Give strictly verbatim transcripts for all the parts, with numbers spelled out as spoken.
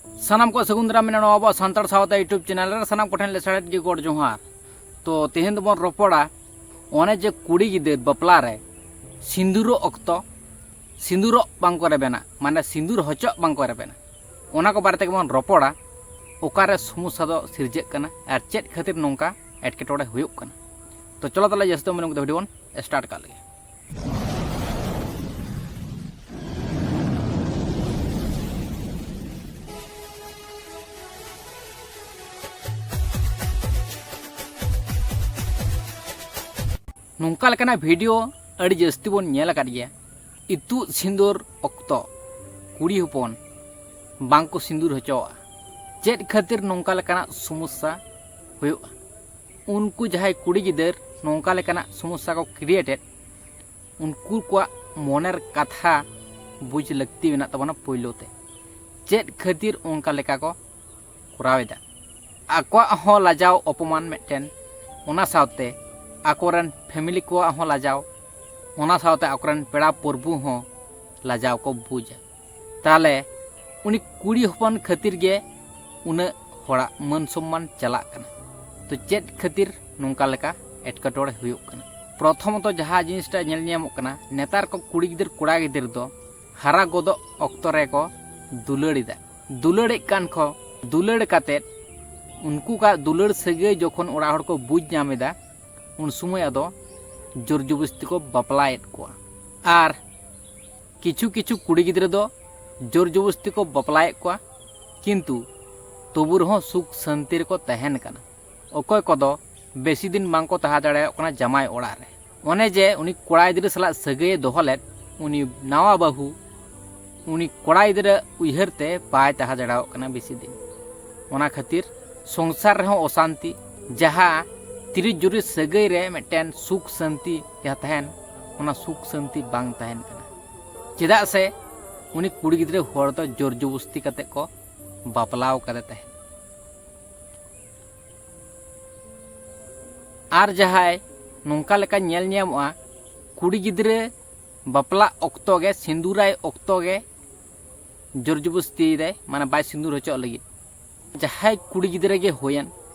ᱥᱟᱱᱟᱢ ᱠᱚ ᱥᱟᱹᱜᱩᱱ ᱫᱟᱨᱟᱢ ᱢᱮᱱᱟᱜᱼᱟ ᱱᱚᱣᱟ ᱟᱵᱚᱣᱟᱜ ᱥᱟᱱᱛᱟᱲ ᱥᱟᱶᱛᱟ YouTube ᱪᱮᱱᱮᱞ ᱨᱮ᱾ ᱥᱟᱱᱟᱢ ᱠᱚᱴᱷᱮᱱ ᱞᱮᱥᱟᱲᱦᱮᱫ ᱜᱮ ᱜᱚᱰ ᱡᱚᱦᱟᱨ᱾ ᱛᱚ ᱛᱮᱦᱮᱧ ᱫᱚᱵᱚᱱ ᱨᱚᱯᱚᱲᱟ ᱚᱱᱮ ᱡᱮ ᱠᱩᱲᱤ ᱜᱤᱫᱟᱹᱨ ᱵᱟᱯᱞᱟ ᱨᱮ ᱥᱤᱸᱫᱩᱨᱚᱜ ᱚᱠᱛᱚ ᱥᱤᱸᱫᱩᱨᱚᱜ ᱵᱟᱝ ᱠᱚ ᱨᱮᱵᱮᱱᱟ, ᱢᱟᱱᱮ ᱥᱤᱸᱫᱩᱨ ᱦᱚᱪᱚᱜ ᱵᱟᱝ ᱠᱚ ᱨᱮᱵᱮᱱᱟ, ᱚᱱᱟ ᱠᱚ ᱵᱟᱨᱮ ᱛᱮᱜᱮ ᱵᱚᱱ ᱨᱚᱯᱚᱲᱟ᱾ ᱚᱠᱟᱨᱮ ᱥᱚᱢᱚᱥᱥᱟ ᱫᱚ ᱥᱤᱨᱡᱟᱹᱜ ᱠᱟᱱᱟ ᱟᱨ ᱪᱮᱫ ᱠᱷᱟᱹᱛᱤᱨ ᱱᱚᱝᱠᱟ ᱮᱴᱠᱮᱴᱚᱬᱮ ᱦᱩᱭᱩᱜ ᱠᱟᱱᱟ᱾ ᱛᱚ ᱪᱚᱞᱚ ᱛᱟᱦᱚᱞᱮ ᱡᱟᱹᱥᱛᱤ ᱵᱟᱝ ᱢᱮᱱ ᱠᱟᱛᱮ ᱵᱷᱤᱰᱤᱭᱳ ᱵᱚᱱ ᱥᱴᱟᱨᱴ ᱠᱟᱜ ᱞᱮᱜᱮ᱾ ᱱᱚᱝᱠᱟ ᱞᱮᱠᱟᱱᱟᱜ ᱵᱷᱤᱰᱤᱭᱳ ᱟᱹᱰᱤ ᱡᱟᱹᱥᱛᱤ ᱵᱚᱱ ᱧᱮᱞ ᱟᱠᱟᱫ ᱜᱮᱭᱟ᱾ ᱤᱛᱩᱫ ᱥᱤᱸᱫᱩᱨ ᱚᱠᱛᱚ ᱠᱩᱲᱤ ᱦᱚᱯᱚᱱ ᱵᱟᱝ ᱠᱚ ᱥᱤᱸᱫᱩᱨ ᱦᱚᱪᱚᱣᱟᱜᱼᱟ᱾ ᱪᱮᱫ ᱠᱷᱟᱹᱛᱤᱨ ᱱᱚᱝᱠᱟ ᱞᱮᱠᱟᱱᱟᱜ ᱥᱚᱢᱚᱥᱥᱟ ᱦᱩᱭᱩᱜᱼᱟ? ᱩᱱᱠᱩ ᱡᱟᱦᱟᱸᱭ ᱠᱩᱲᱤ ᱜᱤᱫᱟᱹᱨ ᱱᱚᱝᱠᱟ ᱞᱮᱠᱟᱱᱟᱜ ᱥᱚᱢᱚᱥᱥᱟ ᱠᱚ ᱠᱨᱤᱭᱮᱴᱮᱰ, ᱩᱱᱠᱩ ᱠᱚᱣᱟᱜ ᱢᱚᱱᱮᱨ ᱠᱟᱛᱷᱟ ᱵᱩᱡᱽ ᱞᱟᱹᱠᱛᱤ ᱢᱮᱱᱟᱜ ᱛᱟᱵᱚᱱᱟ ᱯᱳᱭᱞᱳ ᱛᱮ᱾ ᱪᱮᱫ ᱠᱷᱟᱹᱛᱤᱨ ᱚᱱᱠᱟ ᱞᱮᱠᱟ ᱠᱚ ᱠᱚᱨᱟᱣ ᱮᱫᱟ? ᱟᱠᱚᱣᱟᱜ ᱦᱚᱸ ᱞᱟᱡᱟᱣ ᱚᱯᱚᱢᱟᱱ ᱢᱤᱫᱴᱮᱱ, ᱚᱱᱟ ᱥᱟᱶᱛᱮ ᱟᱠᱚᱨᱮᱱ ᱯᱷᱮᱢᱤᱞᱤ ᱠᱚᱣᱟᱜ ᱦᱚᱸ ᱞᱟᱡᱟᱣ, ᱚᱱᱟ ᱥᱟᱶᱛᱮ ᱟᱠᱚᱨᱮᱱ ᱯᱮᱲᱟ ᱯᱨᱚᱵᱷᱩ ᱦᱚᱸ ᱞᱟᱡᱟᱣ ᱠᱚ ᱵᱩᱡᱟ᱾ ᱛᱟᱦᱚᱞᱮ ᱩᱱᱤ ᱠᱩᱲᱤ ᱦᱚᱯᱚᱱ ᱠᱷᱟᱹᱛᱤᱨ ᱜᱮ ᱩᱱᱟᱹᱜ ᱦᱚᱲᱟᱜ ᱢᱟᱹᱱ ᱥᱚᱢᱢᱟᱱ ᱪᱟᱞᱟᱜ ᱠᱟᱱᱟ᱾ ᱛᱚ ᱪᱮᱫ ᱠᱷᱟᱹᱛᱤᱨ ᱱᱚᱝᱠᱟ ᱞᱮᱠᱟ ᱮᱴᱠᱮᱴᱚᱬᱮ ᱦᱩᱭᱩᱜ ᱠᱟᱱᱟ? ᱯᱨᱚᱛᱷᱚᱢᱚᱛᱚ ᱡᱟᱦᱟᱸ ᱡᱤᱱᱤᱥᱴᱟ ᱧᱮᱞ ᱧᱟᱢᱚᱜ ᱠᱟᱱᱟ, ᱱᱮᱛᱟᱨ ᱠᱚ ᱠᱩᱲᱤ ᱜᱤᱫᱟᱹᱨ ᱠᱚᱲᱟ ᱜᱤᱫᱟᱹᱨ ᱫᱚ ᱦᱟᱨᱟ ᱜᱚᱫᱚᱜ ᱚᱠᱛᱚ ᱨᱮᱠᱚ ᱫᱩᱞᱟᱹᱲ ᱮᱫᱟ᱾ ᱫᱩᱞᱟᱹᱲᱮᱫ ᱠᱟᱱ ᱠᱚ, ᱫᱩᱞᱟᱹᱲ ᱠᱟᱛᱮᱫ ᱩᱱᱠᱩ ᱠᱚᱣᱟᱜ ᱫᱩᱞᱟᱹᱲ ᱥᱟᱹᱜᱟᱹᱭ ᱡᱚᱠᱷᱚᱱ ᱚᱲᱟᱜ ᱦᱚᱲ ᱠᱚ ᱵᱩᱡᱽ ᱧᱟᱢ ᱮᱫᱟ, ᱩᱱ ᱥᱚᱢᱚᱭ ᱟᱫᱚ ᱡᱳᱨ ᱡᱚᱵᱚᱥᱛᱤ ᱠᱚ ᱵᱟᱯᱞᱟᱭᱮᱫ ᱠᱚᱣᱟ᱾ ᱟᱨ ᱠᱤᱪᱷᱩ ᱠᱤᱪᱷᱩ ᱠᱩᱲᱤ ᱜᱤᱫᱽᱨᱟᱹ ᱫᱚ ᱡᱳᱨ ᱡᱚᱵᱚᱥᱛᱤ ᱠᱚ ᱵᱟᱯᱞᱟᱭᱮᱫ ᱠᱚᱣᱟ, ᱠᱤᱱᱛᱩ ᱛᱚᱵᱩ ᱨᱮᱦᱚᱸ ᱥᱩᱠ ᱥᱟᱹᱱᱛᱤ ᱨᱮᱠᱚ ᱛᱟᱦᱮᱱ ᱠᱟᱱᱟ᱾ ᱚᱠᱚᱭ ᱠᱚᱫᱚ ᱵᱮᱥᱤ ᱫᱤᱱ ᱵᱟᱝᱠᱚ ᱛᱟᱦᱮᱸ ᱫᱟᱲᱮᱭᱟᱜ ᱠᱟᱱᱟ ᱡᱟᱢᱟᱭ ᱚᱲᱟᱜ ᱨᱮ᱾ ᱚᱱᱮ ᱡᱮ ᱩᱱᱤ ᱠᱚᱲᱟ ᱜᱤᱫᱽᱨᱟᱹ ᱥᱟᱞᱟᱜ ᱥᱟᱹᱜᱟᱹᱭᱮ ᱫᱚᱦᱚ ᱞᱮᱫ, ᱩᱱᱤ ᱱᱟᱣᱟ ᱵᱟᱹᱦᱩ ᱩᱱᱤ ᱠᱚᱲᱟ ᱜᱤᱫᱽᱨᱟᱹ ᱩᱭᱦᱟᱹᱨ ᱛᱮ ᱵᱟᱭ ᱛᱟᱦᱮᱸ ᱫᱟᱲᱮᱭᱟᱜ ᱠᱟᱱᱟ ᱵᱮᱥᱤ ᱫᱤᱱ᱾ ᱚᱱᱟ ᱠᱷᱟᱹᱛᱤᱨ ᱥᱚᱝᱥᱟᱨ ᱨᱮᱦᱚᱸ ᱚᱥᱟᱱᱛᱤ, ᱡᱟᱦᱟᱸ ᱛᱤᱨᱤᱡ ᱡᱩᱨᱤ ᱥᱟᱹᱜᱟᱹᱭ ᱨᱮ ᱢᱤᱫᱴᱮᱱ ᱥᱩᱠ ᱥᱟᱹᱱᱛᱤ ᱡᱟᱦᱟᱸ ᱛᱟᱦᱮᱱ, ᱚᱱᱟ ᱥᱩᱠ ᱥᱟᱹᱱᱛᱤ ᱵᱟᱝ ᱛᱟᱦᱮᱱ ᱠᱟᱱᱟ᱾ ᱪᱮᱫᱟᱜ ᱥᱮ ᱩᱱᱤ ᱠᱩᱲᱤ ᱜᱤᱫᱽᱨᱟᱹ ᱦᱚᱲ ᱫᱚ ᱡᱳᱨ ᱡᱚᱵᱚᱥᱛᱤ ᱠᱟᱛᱮ ᱠᱚ ᱵᱟᱯᱞᱟᱣ ᱠᱟᱫᱮ ᱛᱟᱦᱮᱸᱫ᱾ ᱟᱨ ᱡᱟᱦᱟᱸᱭ ᱱᱚᱝᱠᱟ ᱞᱮᱠᱟ ᱧᱮᱞ ᱧᱟᱢᱚᱜᱼᱟ, ᱠᱩᱲᱤ ᱜᱤᱫᱽᱨᱟᱹ ᱵᱟᱯᱞᱟ ᱚᱠᱛᱚ ᱜᱮ, ᱥᱤᱸᱫᱩᱨᱟᱭ ᱚᱠᱛᱚ ᱜᱮ ᱡᱳᱨ ᱡᱚᱵᱚᱥᱛᱤᱭᱮᱫᱟᱭ, ᱢᱟᱱᱮ ᱵᱟᱭ ᱥᱤᱸᱫᱩᱨ ᱦᱚᱪᱚᱜ ᱞᱟᱹᱜᱤᱫ᱾ ᱡᱟᱦᱟᱸᱭ ᱠᱩᱲᱤ ᱜᱤᱫᱽᱨᱟᱹ ᱜᱮ ᱦᱩᱭᱮᱱ,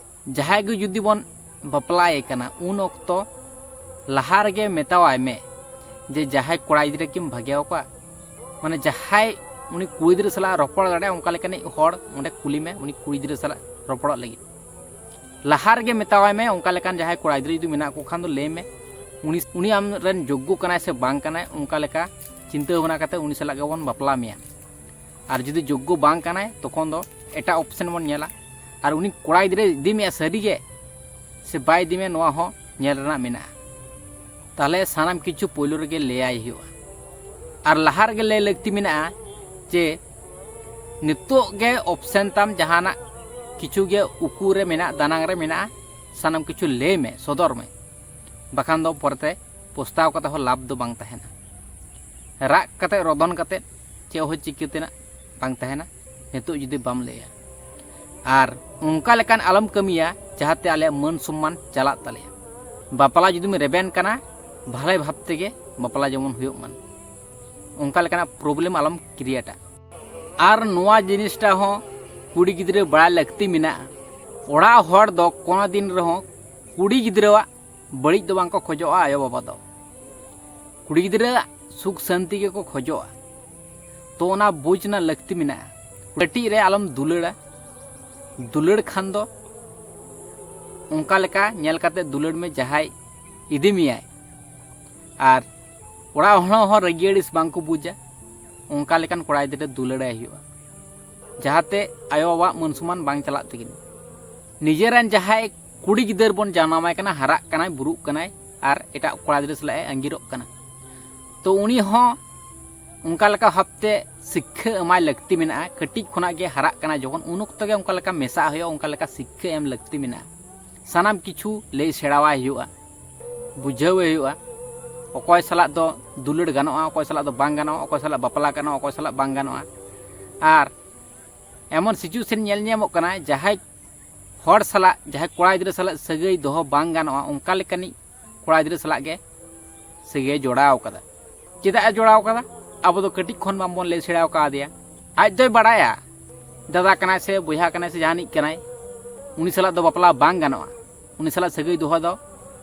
ᱡᱟᱦᱟᱸᱭ ᱜᱮ ᱡᱩᱫᱤ ᱵᱚᱱ ᱵᱟᱯᱞᱟᱭᱮ ᱠᱟᱱᱟ, ᱩᱱ ᱚᱠᱛᱚ ᱞᱟᱦᱟ ᱨᱮᱜᱮ ᱢᱮᱛᱟᱣᱟᱭ ᱢᱮ ᱡᱮ ᱡᱟᱦᱟᱸᱭ ᱠᱚᱲᱟ ᱜᱤᱫᱽᱨᱟᱹ ᱠᱤᱢ ᱵᱷᱟᱜᱮ ᱟᱠᱚᱣᱟ, ᱢᱟᱱᱮ ᱡᱟᱦᱟᱸᱭ ᱩᱱᱤ ᱠᱩᱲᱤ ᱜᱤᱫᱽᱨᱟᱹ ᱥᱟᱞᱟᱜ ᱨᱚᱯᱚᱲ ᱫᱟᱲᱮᱭᱟᱜᱼᱟ, ᱚᱱᱠᱟ ᱞᱮᱠᱟᱱᱤᱡ ᱦᱚᱲ ᱚᱸᱰᱮ ᱠᱩᱞᱤ ᱢᱮ ᱩᱱᱤ ᱠᱩᱲᱤ ᱜᱤᱫᱽᱨᱟᱹ ᱥᱟᱞᱟᱜ ᱨᱚᱯᱚᱲᱚᱜ ᱞᱟᱹᱜᱤᱫ᱾ ᱞᱟᱦᱟ ᱨᱮᱜᱮ ᱢᱮᱛᱟᱣᱟᱭ ᱢᱮ, ᱚᱱᱠᱟ ᱞᱮᱠᱟᱱ ᱡᱟᱦᱟᱸᱭ ᱠᱚᱲᱟ ᱜᱤᱫᱽᱨᱟᱹ ᱡᱩᱫᱤ ᱢᱮᱱᱟᱜ ᱠᱚ ᱠᱷᱟᱱ ᱫᱚ ᱞᱟᱹᱭ ᱢᱮ, ᱩᱱᱤ ᱩᱱᱤ ᱟᱢ ᱨᱮᱱ ᱡᱳᱜᱽᱜᱚ ᱠᱟᱱᱟᱭ ᱥᱮ ᱵᱟᱝ ᱠᱟᱱᱟᱭ, ᱚᱱᱠᱟ ᱞᱮᱠᱟ ᱪᱤᱱᱛᱟᱹ ᱵᱷᱟᱵᱽᱱᱟ ᱠᱟᱛᱮ ᱩᱱᱤ ᱥᱟᱞᱟᱜ ᱜᱮᱵᱚᱱ ᱵᱟᱯᱞᱟ ᱢᱮᱭᱟ᱾ ᱟᱨ ᱡᱩᱫᱤ ᱡᱳᱜᱽᱜᱚ ᱵᱟᱝ ᱠᱟᱱᱟᱭ, ᱛᱚᱠᱷᱚᱱ ᱫᱚ ᱮᱴᱟᱜ ᱚᱯᱥᱮᱱ ᱵᱚᱱ ᱧᱮᱞᱟ᱾ ᱟᱨ ᱩᱱᱤ ᱠᱚᱲᱟ ᱜᱤᱫᱽᱨᱟᱹᱭ ᱤᱫᱤ ᱢᱮᱭᱟ ᱥᱟᱹᱨᱤᱜᱮ ᱥᱮ ᱵᱟᱭ ᱤᱫᱤ ᱢᱮᱭᱟ, ᱱᱚᱣᱟ ᱦᱚᱸ ᱧᱮᱞ ᱨᱮᱱᱟᱜ ᱢᱮᱱᱟᱜᱼᱟ᱾ ᱛᱟᱦᱚᱞᱮ ᱥᱟᱱᱟᱢ ᱠᱤᱪᱷᱩ ᱯᱳᱭᱞᱳ ᱨᱮᱜᱮ ᱞᱟᱹᱭᱟᱭ ᱦᱩᱭᱩᱜᱼᱟ᱾ ᱟᱨ ᱞᱟᱦᱟ ᱨᱮᱜᱮ ᱞᱟᱹᱭ ᱞᱟᱹᱠᱛᱤ ᱢᱮᱱᱟᱜᱼᱟ ᱡᱮ ᱱᱤᱛᱚᱜ ᱜᱮ ᱚᱯᱥᱮᱱ ᱛᱟᱢ ᱡᱟᱦᱟᱱᱟᱜ ᱠᱤᱪᱷᱩ ᱜᱮ ᱩᱠᱩ ᱨᱮ ᱢᱮᱱᱟᱜ, ᱫᱟᱱᱟᱝ ᱨᱮ ᱢᱮᱱᱟᱜᱼᱟ, ᱥᱟᱱᱟᱢ ᱠᱤᱪᱷᱩ ᱞᱟᱹᱭ ᱢᱮ, ᱥᱚᱫᱚᱨ ᱢᱮ᱾ ᱵᱟᱠᱷᱟᱱ ᱫᱚ ᱯᱚᱨᱮᱛᱮ ᱯᱚᱥᱛᱟᱣ ᱠᱟᱛᱮ ᱦᱚᱸ ᱞᱟᱵᱷ ᱫᱚ ᱵᱟᱝ ᱛᱟᱦᱮᱱᱟ᱾ ᱨᱟᱜ ᱠᱟᱛᱮ, ᱨᱚᱫᱚᱱ ᱠᱟᱛᱮ ᱪᱮᱫ ᱦᱚᱸ ᱪᱤᱠᱟᱹ ᱛᱮᱱᱟᱜ ᱵᱟᱝ ᱛᱟᱦᱮᱱᱟ ᱱᱤᱛᱚᱜ ᱡᱩᱫᱤ ᱵᱟᱢ ᱞᱟᱹᱭᱟ᱾ ᱟᱨ ᱚᱱᱠᱟ ᱞᱮᱠᱟᱱ ᱟᱞᱚᱢ ᱠᱟᱹᱢᱤᱭᱟ ᱡᱟᱦᱟᱸᱛᱮ ᱟᱞᱮᱭᱟᱜ ᱢᱟᱹᱱ ᱥᱚᱢᱢᱟᱱ ᱪᱟᱞᱟᱜ ᱛᱟᱞᱮᱭᱟ᱾ ᱵᱟᱯᱞᱟ ᱡᱩᱫᱤᱢ ᱨᱮᱵᱮᱱ ᱠᱟᱱᱟ, ᱵᱷᱟᱞᱮ ᱵᱷᱟᱵᱽ ᱛᱮᱜᱮ ᱵᱟᱯᱞᱟ ᱡᱮᱢᱚᱱ ᱦᱩᱭᱩᱜ ᱢᱟ, ᱚᱱᱠᱟ ᱞᱮᱠᱟᱱᱟᱜ ᱯᱨᱚᱵᱞᱮᱢ ᱟᱞᱚᱢ ᱠᱨᱤᱭᱮᱴᱟ᱾ ᱟᱨ ᱱᱚᱣᱟ ᱡᱤᱱᱤᱥᱴᱟ ᱦᱚᱸ ᱠᱩᱲᱤ ᱜᱤᱫᱽᱨᱟᱹ ᱵᱟᱲᱟᱭ ᱞᱟᱹᱠᱛᱤ ᱢᱮᱱᱟᱜᱼᱟ, ᱚᱲᱟᱜ ᱦᱚᱲ ᱫᱚ ᱠᱳᱱᱳ ᱫᱤᱱ ᱨᱮᱦᱚᱸ ᱠᱩᱲᱤ ᱜᱤᱫᱽᱨᱟᱹᱣᱟᱜ ᱵᱟᱹᱲᱤᱡ ᱫᱚ ᱵᱟᱝ ᱠᱚ ᱠᱷᱚᱡᱚᱜᱼᱟ ᱟᱭᱳᱼᱵᱟᱵᱟ ᱫᱚ᱾ ᱠᱩᱲᱤ ᱜᱤᱫᱽᱨᱟᱹ ᱥᱩᱠ ᱥᱟᱱᱛᱤ ᱜᱮᱠᱚ ᱠᱷᱚᱡᱚᱜᱼᱟ᱾ ᱛᱚ ᱚᱱᱟ ᱵᱩᱡᱽ ᱨᱮᱱᱟᱜ ᱞᱟᱹᱠᱛᱤ ᱢᱮᱱᱟᱜᱼᱟ᱾ ᱠᱟᱹᱴᱤᱡ ᱨᱮ ᱟᱞᱚᱢ ᱫᱩᱞᱟᱹᱲᱟ, ᱫᱩᱞᱟᱹᱲ ᱠᱷᱟᱱ ᱫᱚ ᱚᱱᱠᱟ ᱞᱮᱠᱟ ᱧᱮᱞ ᱠᱟᱛᱮ ᱫᱩᱞᱟᱹᱲ ᱢᱮ ᱡᱟᱦᱟᱸᱭ ᱤᱫᱤ ᱢᱮᱭᱟᱭ᱾ ᱟᱨ ᱚᱲᱟᱜ ᱦᱚᱲ ᱦᱚᱸ ᱨᱟᱹᱜᱤ ᱟᱹᱲᱤᱥ ᱵᱟᱝ ᱠᱚ ᱵᱩᱡᱟ, ᱚᱱᱠᱟ ᱞᱮᱠᱟᱱ ᱠᱚᱲᱟ ᱜᱤᱫᱽᱨᱟᱹ ᱫᱩᱞᱟᱹᱲᱟᱭ ᱦᱩᱭᱩᱜᱼᱟ, ᱡᱟᱦᱟᱸᱛᱮ ᱟᱭᱳᱼᱵᱟᱵᱟᱣᱟᱜ ᱢᱟᱹᱱ ᱥᱚᱢᱢᱟᱱ ᱵᱟᱝ ᱪᱟᱞᱟᱜ ᱛᱟᱹᱠᱤᱱ᱾ ᱱᱤᱡᱮᱨᱮᱱ ᱡᱟᱦᱟᱸᱭ ᱠᱩᱲᱤ ᱜᱤᱫᱟᱹᱨ ᱵᱚᱱ ᱡᱟᱱᱟᱢᱟᱭ ᱠᱟᱱᱟ, ᱦᱟᱨᱟᱜ ᱠᱟᱱᱟᱭ, ᱵᱩᱨᱩᱜ ᱠᱟᱱᱟᱭ ᱟᱨ ᱮᱴᱟᱜ ᱠᱚᱲᱟ ᱜᱤᱫᱽᱨᱟᱹ ᱥᱟᱞᱟᱜ ᱮ ᱟᱸᱜᱤᱨᱚᱜ ᱠᱟᱱᱟ, ᱛᱚ ᱩᱱᱤ ᱦᱚᱸ ᱚᱱᱠᱟ ᱞᱮᱠᱟ ᱵᱷᱟᱵᱽᱛᱮ ᱥᱤᱠᱠᱷᱟᱹ ᱮᱢᱟᱭ ᱞᱟᱹᱠᱛᱤ ᱢᱮᱱᱟᱜᱼᱟ᱾ ᱠᱟᱹᱴᱤᱡ ᱠᱷᱚᱱᱟᱜ ᱜᱮ ᱦᱟᱨᱟᱜ ᱠᱟᱱᱟ ᱡᱚᱠᱷᱚᱱ, ᱩᱱ ᱚᱠᱛᱚ ᱜᱮ ᱚᱱᱠᱟ ᱞᱮᱠᱟ ᱢᱮᱥᱟᱜ ᱦᱩᱭᱩᱜᱼᱟ, ᱚᱱᱠᱟ ᱞᱮᱠᱟ ᱥᱤᱠᱠᱷᱟᱹ ᱮᱢ ᱞᱟᱹᱠᱛᱤ ᱢᱮᱱᱟᱜᱼᱟ᱾ ᱥᱟᱱᱟᱢ ᱠᱤᱪᱷᱩ ᱞᱟᱹᱭ ᱥᱮᱬᱟᱣᱟᱭ ᱦᱩᱭᱩᱜᱼᱟ, ᱵᱩᱡᱷᱟᱹᱣᱮ ᱦᱩᱭᱩᱜᱼᱟ, ᱚᱠᱚᱭ ᱥᱟᱞᱟᱜ ᱫᱚ ᱫᱩᱞᱟᱹᱲ ᱜᱟᱱᱚᱜᱼᱟ, ᱚᱠᱚᱭ ᱥᱟᱞᱟᱜ ᱫᱚ ᱵᱟᱝ ᱜᱟᱱᱚᱜᱼᱟ, ᱚᱠᱚᱭ ᱥᱟᱞᱟᱜ ᱵᱟᱯᱞᱟ ᱜᱟᱱᱚᱜᱼᱟ, ᱚᱠᱚᱭ ᱥᱟᱞᱟᱜ ᱵᱟᱝ ᱜᱟᱱᱚᱜᱼᱟ᱾ ᱟᱨ ᱮᱢᱚᱱ ᱥᱤᱪᱩᱭᱮᱥᱚᱱ ᱧᱮᱞ ᱧᱟᱢᱚᱜ ᱠᱟᱱᱟ, ᱡᱟᱦᱟᱸᱭ ᱦᱚᱲ ᱥᱟᱞᱟᱜ, ᱡᱟᱦᱟᱸᱭ ᱠᱚᱲᱟ ᱜᱤᱫᱽᱨᱟᱹ ᱥᱟᱞᱟᱜ ᱥᱟᱹᱜᱟᱹᱭ ᱫᱚᱦᱚ ᱵᱟᱝ ᱜᱟᱱᱚᱜᱼᱟ, ᱚᱱᱠᱟ ᱞᱮᱠᱟᱱᱤᱡ ᱠᱚᱲᱟ ᱜᱤᱫᱽᱨᱟᱹ ᱥᱟᱞᱟᱜ ᱜᱮ ᱥᱟᱹᱜᱟᱹᱭ ᱡᱚᱲᱟᱣ ᱠᱟᱫᱟ᱾ ᱪᱮᱫᱟᱜ ᱮ ᱡᱚᱲᱟᱣ ᱠᱟᱫᱟ? ᱟᱵᱚ ᱫᱚ ᱠᱟᱹᱴᱤᱡ ᱠᱷᱚᱱ ᱵᱟᱝᱵᱚᱱ ᱞᱟᱹᱭ ᱥᱮᱬᱟᱣ ᱠᱟᱣᱫᱮᱭᱟ᱾ ᱟᱡ ᱫᱚᱭ ᱵᱟᱲᱟᱭᱟ ᱫᱟᱫᱟ ᱠᱟᱱᱟᱭ ᱥᱮ ᱵᱚᱭᱦᱟ ᱠᱟᱱᱟᱭ ᱥᱮ ᱡᱟᱦᱟᱱᱤᱡ ᱠᱟᱱᱟᱭ, ᱩᱱᱤ ᱥᱟᱞᱟᱜ ᱫᱚ ᱵᱟᱯᱞᱟ ᱵᱟᱝ ᱜᱟᱱᱚᱜᱼᱟ, ᱩᱱᱤ ᱥᱟᱞᱟᱜ ᱥᱟᱹᱜᱟᱹᱭ ᱫᱚᱦᱚ ᱫᱚ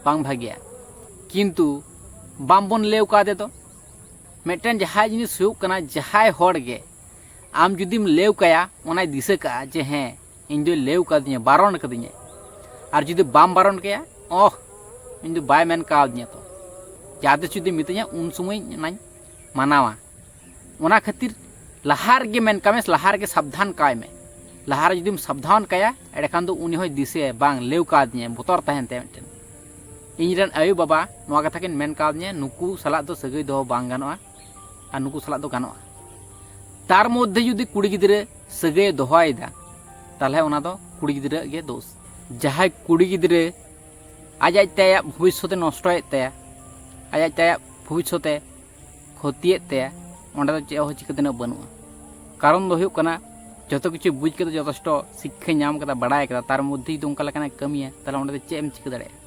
ᱵᱟᱝ ᱵᱷᱟᱜᱮᱭᱟ᱾ ᱠᱤᱱᱛᱩ ᱵᱟᱝ ᱵᱚᱱ ᱞᱟᱹᱭ ᱠᱟᱫᱮ ᱫᱚ᱾ ᱢᱤᱫᱴᱮᱱ ᱡᱟᱦᱟᱸᱭ ᱡᱤᱱᱤᱥ ᱦᱩᱭᱩᱜ ᱠᱟᱱᱟ, ᱡᱟᱦᱟᱸᱭ ᱦᱚᱲ ᱜᱮ ᱟᱢ ᱡᱩᱫᱤᱢ ᱞᱟᱹᱭ ᱠᱟᱭᱟ, ᱚᱱᱟᱭ ᱫᱤᱥᱟᱹ ᱠᱟᱜᱼᱟ ᱡᱮ ᱦᱮᱸ, ᱤᱧ ᱫᱚᱭ ᱞᱟᱹᱭ ᱠᱟᱫᱤᱧᱟ, ᱵᱟᱨᱚᱱ ᱠᱟᱫᱤᱧᱟᱭ᱾ ᱟᱨ ᱡᱩᱫᱤ ᱵᱟᱢ ᱵᱟᱨᱚᱱ ᱠᱟᱭᱟ, ᱚᱦ, ᱤᱧ ᱫᱚ ᱵᱟᱭ ᱢᱮᱱ ᱠᱟᱣᱫᱤᱧᱟ ᱛᱚ, ᱡᱟᱦᱟᱸ ᱛᱤᱥ ᱡᱩᱫᱤ ᱢᱤᱛᱟᱹᱧᱟ, ᱩᱱ ᱥᱚᱢᱚᱭ ᱚᱱᱟᱧ ᱢᱟᱱᱟᱣᱟ᱾ ᱚᱱᱟ ᱠᱷᱟᱹᱛᱤᱨ ᱞᱟᱦᱟ ᱨᱮᱜᱮ ᱢᱮᱱ ᱠᱟᱜ ᱢᱮ, ᱞᱟᱦᱟ ᱨᱮᱜᱮ ᱥᱟᱵᱫᱷᱟᱱ ᱠᱟᱭ ᱢᱮ᱾ ᱞᱟᱦᱟ ᱨᱮ ᱡᱩᱫᱤᱢ ᱥᱟᱵᱫᱷᱟᱱ ᱠᱟᱭᱟ, ᱮᱸᱰᱮᱠᱷᱟᱱ ᱫᱚ ᱩᱱᱤ ᱦᱚᱸᱭ ᱫᱤᱥᱟᱹᱭᱟ, ᱵᱟᱝ, ᱞᱟᱹᱭ ᱠᱟᱣᱫᱤᱧᱟᱭ, ᱵᱚᱛᱚᱨ ᱛᱟᱦᱮᱱ ᱛᱟᱭᱟ ᱢᱤᱫᱴᱮᱱ᱾ ᱤᱧ ᱨᱮᱱ ᱟᱭᱳᱼᱵᱟᱵᱟ ᱱᱚᱣᱟ ᱠᱟᱛᱷᱟ ᱠᱤᱱ ᱢᱮᱱ ᱠᱟᱣᱫᱤᱧᱟ, ᱱᱩᱠᱩ ᱥᱟᱞᱟᱜ ᱫᱚ ᱥᱟᱹᱜᱟᱹᱭ ᱫᱚᱦᱚ ᱵᱟᱝ ᱜᱟᱱᱚᱜᱼᱟ, ᱟᱨ ᱱᱩᱠᱩ ᱥᱟᱞᱟᱜ ᱫᱚ ᱜᱟᱱᱚᱜᱼᱟ᱾ ᱛᱟᱨ ᱢᱚᱫᱽᱫᱷᱮ ᱡᱩᱫᱤ ᱠᱩᱲᱤ ᱜᱤᱫᱽᱨᱟᱹ ᱥᱟᱹᱜᱟᱹᱭᱮ ᱫᱚᱦᱚᱭᱮᱫᱟ, ᱛᱟᱦᱚᱞᱮ ᱚᱱᱟ ᱫᱚ ᱠᱩᱲᱤ ᱜᱤᱫᱽᱨᱟᱹ ᱜᱮ ᱫᱳᱥ᱾ ᱡᱟᱦᱟᱸᱭ ᱠᱩᱲᱤ ᱜᱤᱫᱽᱨᱟᱹ ᱟᱡ ᱟᱡ ᱛᱮ ᱟᱭᱟᱜ ᱵᱷᱚᱵᱤᱥᱥᱚᱛᱮ ᱱᱚᱥᱴᱚᱭᱮᱫ ᱛᱟᱭᱟ, ᱟᱡ ᱟᱡ ᱛᱮ ᱟᱭᱟᱜ ᱵᱷᱚᱵᱤᱥᱥᱚᱛᱮ ᱠᱷᱚᱛᱤᱭᱮᱫ ᱛᱟᱭᱟ, ᱚᱸᱰᱮ ᱫᱚ ᱪᱮᱫ ᱦᱚᱸ ᱪᱤᱠᱟᱹ ᱛᱮᱱᱟᱜ ᱵᱟᱹᱱᱩᱜᱼᱟ᱾ ᱠᱟᱨᱚᱱ ᱫᱚ ᱦᱩᱭᱩᱜ ᱠᱟᱱᱟ, ᱡᱚᱛᱚ ᱠᱤᱪᱷᱩ ᱵᱩᱡᱽ ᱠᱟᱛᱮ, ᱡᱚᱛᱷᱮᱥᱴᱚ ᱥᱤᱠᱠᱷᱟᱭ ᱧᱟᱢ ᱠᱟᱫᱟ, ᱵᱟᱲᱟᱭ ᱠᱟᱫᱟ, ᱛᱟᱨ ᱢᱚᱫᱽᱫᱷᱮ ᱡᱩᱫᱤ ᱚᱱᱠᱟ ᱞᱮᱠᱟᱱᱟᱜ ᱠᱟᱹᱢᱤᱭᱟ, ᱛᱟᱦᱚᱞᱮ ᱚᱸᱰᱮ ᱫᱚ ᱪᱮᱫ ᱮᱢ ᱪᱤᱠᱟᱹ ᱫᱟᱲᱮᱭᱟᱜᱼᱟ?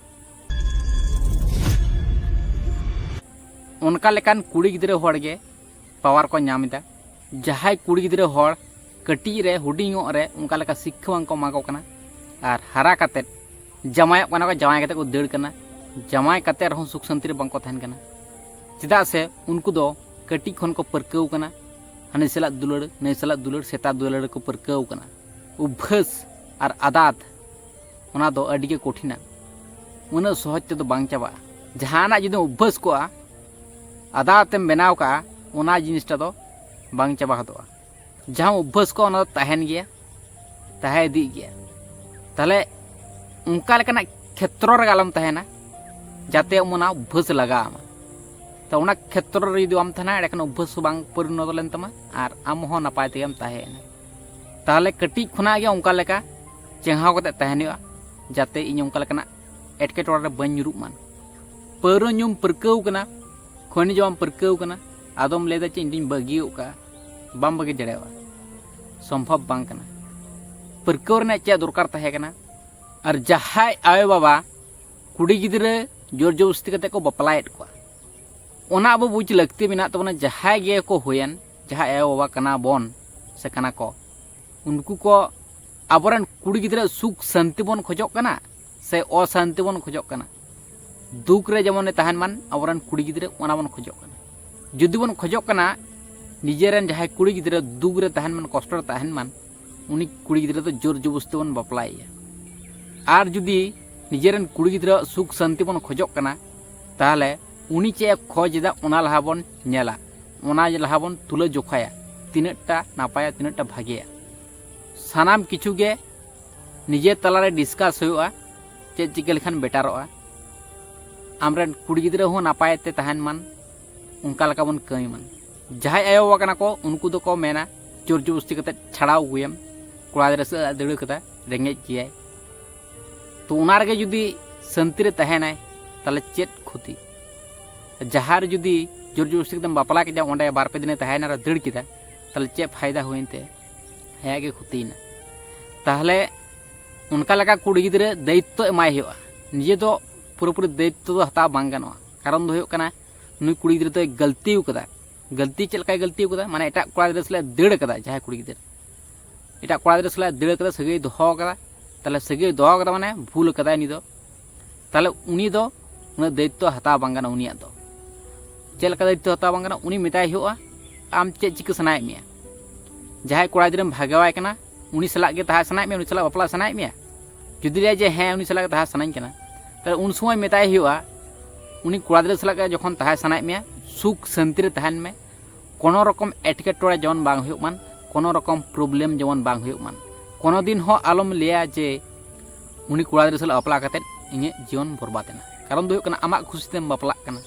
ᱚᱱᱠᱟ ᱞᱮᱠᱟᱱ ᱠᱩᱲᱤ ᱜᱤᱫᱽᱨᱟᱹ ᱦᱚᱲ ᱜᱮ ᱯᱟᱣᱟᱨ ᱠᱚ ᱧᱟᱢ ᱮᱫᱟ᱾ ᱡᱟᱦᱟᱸᱭ ᱠᱩᱲᱤ ᱜᱤᱫᱽᱨᱟᱹ ᱦᱚᱲ ᱠᱟᱹᱴᱤᱡ ᱨᱮ, ᱦᱩᱰᱤᱧᱚᱜ ᱨᱮ ᱚᱱᱠᱟ ᱞᱮᱠᱟ ᱥᱤᱠᱠᱷᱟ ᱵᱟᱝ ᱠᱚ ᱮᱢᱟ ᱠᱚ ᱠᱟᱱᱟ, ᱟᱨ ᱦᱟᱨᱟ ᱠᱟᱛᱮᱫ ᱡᱟᱶᱟᱭᱚᱜ ᱠᱟᱱᱟ ᱠᱚ, ᱡᱟᱶᱟᱭ ᱠᱟᱛᱮᱫ ᱠᱚ ᱫᱟᱹᱲ ᱠᱟᱱᱟ, ᱡᱟᱶᱟᱭ ᱠᱟᱛᱮᱫ ᱨᱮᱦᱚᱸ ᱥᱩᱠ ᱥᱟᱱᱛᱤ ᱨᱮ ᱵᱟᱝ ᱠᱚ ᱛᱟᱦᱮᱱ ᱠᱟᱱᱟ᱾ ᱪᱮᱫᱟᱜ ᱥᱮ ᱩᱱᱠᱩ ᱫᱚ ᱠᱟᱹᱴᱤᱡ ᱠᱷᱚᱱ ᱠᱚ ᱯᱟᱹᱨᱠᱟᱹᱣ ᱠᱟᱱᱟ ᱦᱟᱹᱱᱤ ᱥᱟᱞᱟᱜ ᱫᱩᱞᱟᱹᱲ, ᱱᱟᱹᱭ ᱥᱟᱞᱟᱜ ᱫᱩᱞᱟᱹᱲ, ᱥᱮᱛᱟ ᱫᱩᱞᱟᱹᱲ ᱠᱚ ᱯᱟᱹᱨᱠᱟᱹᱣ ᱠᱟᱱᱟ᱾ ᱚᱵᱵᱷᱟᱥ ᱟᱨ ᱟᱫᱟᱛ, ᱚᱱᱟ ᱫᱚ ᱟᱹᱰᱤ ᱜᱮ ᱠᱚᱴᱷᱤᱱᱟ, ᱩᱱᱟᱹᱜ ᱥᱚᱦᱚᱡᱽ ᱛᱮᱫᱚ ᱵᱟᱝ ᱪᱟᱵᱟᱜᱼᱟ᱾ ᱡᱟᱦᱟᱱᱟᱜ ᱡᱩᱫᱤᱢ ᱚᱵᱵᱷᱟᱥ ᱠᱚᱜᱼᱟ, ᱟᱫᱟᱛ ᱮᱢ ᱵᱮᱱᱟᱣ ᱠᱟᱜᱼᱟ, ᱚᱱᱟ ᱡᱤᱱᱤᱥᱴᱟ ᱫᱚ ᱵᱟᱝ ᱪᱟᱵᱟ ᱦᱚᱫᱚᱜᱼᱟ᱾ ᱡᱟᱦᱟᱸᱢ ᱚᱵᱵᱷᱟᱥ ᱠᱚᱜᱼᱟ, ᱚᱱᱟ ᱫᱚ ᱛᱟᱦᱮᱱ ᱜᱮᱭᱟ, ᱛᱟᱦᱮᱸ ᱤᱫᱤᱜ ᱜᱮᱭᱟ᱾ ᱛᱟᱦᱞᱮ ᱚᱱᱠᱟ ᱞᱮᱠᱟᱱᱟᱜ ᱠᱷᱮᱛᱨᱚ ᱨᱮᱜᱮ ᱟᱞᱚᱢ ᱛᱟᱦᱮᱱᱟ, ᱡᱟᱛᱮ ᱟᱢ ᱚᱱᱟ ᱚᱵᱵᱷᱟᱥ ᱞᱟᱜᱟᱣ ᱟᱢᱟ᱾ ᱛᱚ ᱚᱱᱟ ᱠᱷᱮᱛᱨᱚ ᱨᱮ ᱡᱩᱫᱤ ᱵᱟᱢ ᱛᱟᱦᱮᱱᱟ, ᱮᱸᱰᱮᱠᱷᱟᱱ ᱚᱵᱵᱷᱟᱥ ᱦᱚᱸ ᱵᱟᱝ ᱯᱚᱨᱤᱱᱚᱛ ᱞᱮᱱ ᱛᱟᱢᱟ ᱟᱨ ᱟᱢ ᱦᱚᱸ ᱱᱟᱯᱟᱭ ᱛᱮᱜᱮᱢ ᱛᱟᱦᱮᱸᱭᱮᱱᱟ᱾ ᱛᱟᱦᱞᱮ ᱠᱟᱹᱴᱤᱡ ᱠᱷᱚᱱᱟᱜ ᱜᱮ ᱚᱱᱠᱟ ᱞᱮᱠᱟ ᱪᱮᱸᱜᱷᱟᱣ ᱠᱟᱛᱮ ᱛᱟᱦᱮᱱ ᱦᱩᱭᱩᱜᱼᱟ, ᱡᱟᱛᱮ ᱤᱧ ᱚᱱᱠᱟ ᱞᱮᱠᱟᱱᱟᱜ ᱮᱴᱠᱮᱴᱚᱬᱮ ᱨᱮ ᱵᱟᱹᱧ ᱧᱩᱨᱩᱜ ᱢᱟ᱾ ᱯᱟᱹᱣᱨᱟᱹ ᱧᱩᱢ ᱯᱟᱹᱨᱠᱟᱹᱣ ᱠᱟᱱᱟ, ᱠᱷᱚᱭᱱᱤ ᱡᱚᱢ ᱯᱟᱹᱨᱠᱟᱹᱣ ᱠᱟᱱᱟ, ᱟᱫᱚᱢ ᱞᱟᱹᱭᱫᱟ ᱪᱮᱫ ᱤᱧ ᱫᱩᱧ ᱵᱟᱹᱜᱤ ᱜᱚᱫ ᱠᱟᱜᱼᱟ? ᱵᱟᱢ ᱵᱟᱹᱜᱤ ᱫᱟᱲᱮᱭᱟᱜᱼᱟ, ᱥᱚᱢᱵᱷᱚᱵ ᱵᱟᱝ ᱠᱟᱱᱟ᱾ ᱯᱟᱹᱨᱠᱟᱹᱣ ᱨᱮᱱᱟᱜ ᱪᱮᱫ ᱫᱚᱨᱠᱟᱨ ᱛᱟᱦᱮᱸ ᱠᱟᱱᱟ? ᱟᱨ ᱡᱟᱦᱟᱸᱭ ᱟᱭᱳᱼᱵᱟᱵᱟ ᱠᱩᱲᱤ ᱜᱤᱫᱽᱨᱟᱹ ᱡᱳᱨ ᱡᱚᱵᱚᱥᱛᱤ ᱠᱟᱛᱮ ᱠᱚ ᱵᱟᱯᱞᱟᱭᱮᱫ ᱠᱚᱣᱟ, ᱚᱱᱟ ᱟᱵᱚ ᱵᱩᱡᱽ ᱞᱟᱹᱠᱛᱤ ᱢᱮᱱᱟᱜ ᱛᱟᱵᱚᱱᱟ᱾ ᱡᱟᱦᱟᱸᱭ ᱜᱮ ᱠᱚ ᱦᱩᱭᱮᱱ, ᱡᱟᱦᱟᱸᱭ ᱟᱭᱳᱼᱵᱟᱵᱟ ᱠᱟᱱᱟ ᱵᱚᱱ, ᱥᱮ ᱠᱟᱱᱟ ᱠᱚ, ᱩᱱᱠᱩ ᱠᱚ ᱟᱵᱚᱨᱮᱱ ᱠᱩᱲᱤ ᱜᱤᱫᱽᱨᱟᱹ ᱥᱩᱠ ᱥᱟᱱᱛᱤ ᱵᱚᱱ ᱠᱷᱚᱡᱚᱜ ᱠᱟᱱᱟ ᱥᱮ ᱚᱥᱟᱱᱛᱤ ᱵᱚᱱ ᱠᱷᱚᱡᱚᱜ ᱠᱟᱱᱟ? ᱫᱩᱠ ᱨᱮ ᱡᱮᱢᱚᱱᱮ ᱛᱟᱦᱮᱱ ᱢᱟᱱ ᱟᱵᱚᱨᱮᱱ ᱠᱩᱲᱤ ᱜᱤᱫᱽᱨᱟᱹ, ᱚᱱᱟ ᱵᱚᱱ ᱠᱷᱚᱡᱚᱜ ᱠᱟᱱᱟ᱾ ᱡᱩᱫᱤ ᱵᱚᱱ ᱠᱷᱚᱡᱚᱜ ᱠᱟᱱᱟ ᱱᱤᱡᱮᱨᱮᱱ ᱡᱟᱦᱟᱸᱭ ᱠᱩᱲᱤ ᱜᱤᱫᱽᱨᱟᱹ ᱫᱩᱠ ᱨᱮ ᱛᱟᱦᱮᱱ ᱢᱟᱱ, ᱠᱚᱥᱴᱚ ᱨᱮ ᱛᱟᱦᱮᱱ ᱢᱟᱱ, ᱩᱱᱤ ᱠᱩᱲᱤ ᱜᱤᱫᱽᱨᱟᱹ ᱫᱚ ᱡᱳᱨ ᱡᱚᱵᱚᱥᱛᱤ ᱵᱚᱱ ᱵᱟᱯᱞᱟᱭᱮᱭᱟ᱾ ᱟᱨ ᱡᱩᱫᱤ ᱱᱤᱡᱮᱨᱮᱱ ᱠᱩᱲᱤ ᱜᱤᱫᱽᱨᱟᱹᱣᱟᱜ ᱥᱩᱠ ᱥᱟᱱᱛᱤ ᱵᱚᱱ ᱠᱷᱚᱡᱚᱜ ᱠᱟᱱᱟ, ᱛᱟᱦᱚᱞᱮ ᱩᱱᱤ ᱪᱮᱫ ᱮ ᱠᱷᱚᱡᱽ ᱮᱫᱟ, ᱚᱱᱟ ᱞᱟᱦᱟ ᱵᱚᱱ ᱧᱮᱞᱟ, ᱚᱱᱟ ᱞᱟᱦᱟ ᱵᱚᱱ ᱛᱩᱞᱟᱹ ᱡᱚᱠᱷᱟᱭᱟ, ᱛᱤᱱᱟᱹᱜ ᱴᱟ ᱱᱟᱯᱟᱭᱟ, ᱛᱤᱱᱟᱹᱜ ᱴᱟ ᱵᱷᱟᱜᱮᱭᱟ᱾ ᱥᱟᱱᱟᱢ ᱠᱤᱪᱷᱩ ᱜᱮ ᱱᱤᱡᱮ ᱛᱟᱞᱟᱨᱮ ᱰᱤᱥᱠᱟᱥ ᱦᱩᱭᱩᱜᱼᱟ, ᱪᱮᱫ ᱪᱤᱠᱟᱹ ᱞᱮᱠᱷᱟᱱ ᱵᱮᱴᱟᱨᱚᱜᱼᱟ, ᱟᱢᱨᱮᱱ ᱠᱩᱲᱤ ᱜᱤᱫᱽᱨᱟᱹ ᱦᱚᱸ ᱱᱟᱯᱟᱭ ᱛᱮ ᱛᱟᱦᱮᱱ ᱢᱟᱱ, ᱚᱱᱠᱟ ᱞᱮᱠᱟ ᱵᱚᱱ ᱠᱟᱹᱢᱤ ᱢᱟᱱ᱾ ᱡᱟᱦᱟᱸᱭ ᱟᱭᱳᱼᱵᱟᱵᱟ ᱠᱟᱱᱟ ᱠᱚ, ᱩᱱᱠᱩ ᱫᱚᱠᱚ ᱢᱮᱱᱟ, ᱡᱳᱨ ᱡᱚᱵᱚᱥᱛᱤ ᱠᱟᱛᱮ ᱪᱷᱟᱲᱟᱣ ᱟᱹᱜᱩᱭᱮᱢ, ᱠᱚᱲᱟ ᱜᱤᱫᱽᱨᱟᱹ ᱥᱮᱫ ᱫᱟᱹᱲ ᱠᱟᱫᱟ, ᱨᱮᱸᱜᱮᱡ ᱜᱮᱭᱟᱭ᱾ ᱛᱚ ᱚᱱᱟ ᱨᱮᱜᱮ ᱡᱩᱫᱤ ᱥᱟᱱᱛᱤ ᱨᱮ ᱛᱟᱦᱮᱱᱟᱭ, ᱛᱟᱦᱚᱞᱮ ᱪᱮᱫ ᱠᱷᱚᱛᱤ? ᱡᱟᱦᱟᱸ ᱨᱮ ᱡᱩᱫᱤ ᱡᱳᱨ ᱡᱚᱵᱚᱥᱛᱤ ᱠᱟᱛᱮᱢ ᱵᱟᱯᱞᱟ ᱠᱮᱫᱟ, ᱚᱸᱰᱮ ᱵᱟᱨ ᱯᱮ ᱫᱤᱱᱮ ᱛᱟᱦᱮᱸᱭᱮᱱᱟ ᱟᱨ ᱫᱟᱹᱲ ᱠᱮᱫᱟ, ᱛᱟᱦᱚᱞᱮ ᱪᱮᱫ ᱯᱷᱟᱭᱫᱟ ᱦᱩᱭᱮᱱ ᱛᱟᱭᱟ? ᱟᱭᱟᱜ ᱜᱮ ᱠᱷᱚᱛᱤᱭᱮᱱᱟ᱾ ᱛᱟᱦᱚᱞᱮ ᱚᱱᱠᱟ ᱞᱮᱠᱟ ᱠᱩᱲᱤ ᱜᱤᱫᱽᱨᱟᱹ ᱫᱟᱭᱤᱛᱛᱚ ᱮᱢᱟᱭ ᱦᱩᱭᱩᱜᱼᱟ᱾ ᱱᱤᱡᱮ ᱫᱚ ᱯᱩᱨᱟᱹᱯᱩᱨᱤ ᱫᱟᱭᱤᱛᱛᱚ ᱫᱚ ᱦᱟᱛᱟᱣ ᱵᱟᱝ ᱜᱟᱱᱚᱜᱼᱟ᱾ ᱠᱟᱨᱚᱱ ᱫᱚ ᱦᱩᱭᱩᱜ ᱠᱟᱱᱟ, ᱱᱩᱭ ᱠᱩᱲᱤ ᱜᱤᱫᱽᱨᱟᱹ ᱫᱚᱭ ᱜᱟᱹᱞᱛᱤ ᱟᱠᱟᱫᱟ᱾ ᱜᱟᱹᱞᱛᱤ ᱪᱮᱫ ᱞᱮᱠᱟᱭ ᱜᱟᱹᱞᱛᱤ ᱟᱠᱟᱫᱟ? ᱢᱟᱱᱮ ᱮᱴᱟᱜ ᱠᱚᱲᱟ ᱜᱤᱫᱽᱨᱟᱹ ᱥᱟᱞᱟᱜ ᱫᱟᱹᱲ ᱟᱠᱟᱫᱟ᱾ ᱡᱟᱦᱟᱸᱭ ᱠᱩᱲᱤ ᱜᱤᱫᱽᱨᱟᱹ ᱮᱴᱟᱜ ᱠᱚᱲᱟ ᱜᱤᱫᱽᱨᱟᱹ ᱥᱟᱞᱟᱜ ᱫᱟᱹᱲ ᱟᱠᱟᱫᱟ, ᱥᱟᱹᱜᱟᱹᱭ ᱫᱚᱦᱚ ᱟᱠᱟᱫᱟ, ᱛᱟᱦᱚᱞᱮ ᱥᱟᱹᱜᱟᱹᱭ ᱫᱚᱦᱚ ᱟᱠᱟᱫᱟ ᱢᱟᱱᱮ ᱵᱷᱩᱞ ᱟᱠᱟᱫᱟᱭ ᱩᱱᱤ ᱫᱚ᱾ ᱛᱟᱦᱚᱞᱮ ᱩᱱᱤ ᱫᱚ ᱩᱱᱟᱹᱜ ᱫᱟᱭᱤᱛᱛᱚ ᱦᱟᱛᱟᱣ ᱵᱟᱝ ᱜᱟᱱᱚᱜᱼᱟ ᱩᱱᱤᱭᱟᱜ ᱫᱚ᱾ ᱪᱮᱫ ᱞᱮᱠᱟ ᱫᱟᱭᱤᱛᱛᱚ ᱦᱟᱛᱟᱣ ᱵᱟᱝ ᱜᱟᱱᱚᱜᱼᱟ? ᱩᱱᱤ ᱢᱮᱛᱟᱭ ᱦᱩᱭᱩᱜᱼᱟ, ᱟᱢ ᱪᱮᱫ ᱪᱤᱠᱟᱹ ᱥᱟᱱᱟᱭᱮᱫ ᱢᱮᱭᱟ? ᱡᱟᱦᱟᱸᱭ ᱠᱚᱲᱟ ᱜᱤᱫᱽᱨᱟᱹᱢ ᱵᱷᱟᱜᱟᱣᱟᱭ ᱠᱟᱱᱟ, ᱩᱱᱤ ᱥᱟᱞᱟᱜ ᱜᱮ ᱛᱟᱦᱮᱸ ᱥᱟᱱᱟᱭᱮᱫ ᱢᱮᱭᱟ, ᱩᱱᱤ ᱥᱟᱞᱟᱜ ᱵᱟᱯᱞᱟ ᱥᱟᱱᱟᱭᱮᱫ ᱢᱮᱭᱟ? ᱡᱩᱫᱤ ᱞᱟᱹᱭᱟ ᱡᱮ, "ᱦᱮᱸ, ᱩᱱᱤ ᱥᱟᱞᱟᱜ ᱜᱮ ᱛᱟᱦᱮᱸ ᱥᱟᱱᱟᱧ ᱠᱟᱱᱟ", ᱛᱟᱦᱚᱞᱮ ᱩᱱ ᱥᱚᱢᱚᱭ ᱢᱮᱛᱟᱭ ᱦᱩᱭᱩᱜᱼᱟ, ᱩᱱᱤ ᱠᱚᱲᱟ ᱜᱤᱫᱽᱨᱟᱹ ᱥᱟᱞᱟᱜ ᱜᱮ ᱡᱚᱠᱷᱚᱱ ᱛᱟᱦᱮᱸ ᱥᱟᱱᱟᱭᱮᱫ ᱢᱮᱭᱟ, ᱥᱩᱠ ᱥᱟᱱᱛᱤ ᱨᱮ ᱛᱟᱦᱮᱱ ᱢᱮ, ᱠᱳᱱᱳ ᱨᱚᱠᱚᱢ ᱮᱴᱠᱮᱴᱚᱬᱮ ᱡᱮᱢᱚᱱ ᱵᱟᱝ ᱦᱩᱭᱩᱜ ᱢᱟᱱ, ᱠᱳᱱᱳ ᱨᱚᱠᱚᱢ ᱯᱨᱚᱵᱞᱮᱢ ᱡᱮᱢᱚᱱ ᱵᱟᱝ ᱦᱩᱭᱩᱜ ᱢᱟᱱ᱾ ᱠᱳᱱᱳ ᱫᱤᱱ ᱦᱚᱸ ᱟᱞᱚᱢ ᱞᱟᱹᱭᱟ ᱡᱮ ᱩᱱᱤ ᱠᱚᱲᱟ ᱜᱤᱫᱽᱨᱟᱹ ᱥᱟᱞᱟᱜ ᱵᱟᱯᱞᱟ ᱠᱟᱛᱮᱫ ᱤᱧᱟᱹᱜ ᱡᱤᱭᱚᱱ ᱵᱚᱨᱵᱟᱫ ᱮᱱᱟ᱾ ᱠᱟᱨᱚᱱ ᱫᱚ ᱦᱩᱭᱩᱜ ᱠᱟᱱᱟ, ᱟᱢᱟᱜ ᱠᱷᱩᱥᱤ ᱛᱮᱢ ᱵᱟᱯᱞᱟᱜ ᱠᱟᱱᱟ᱾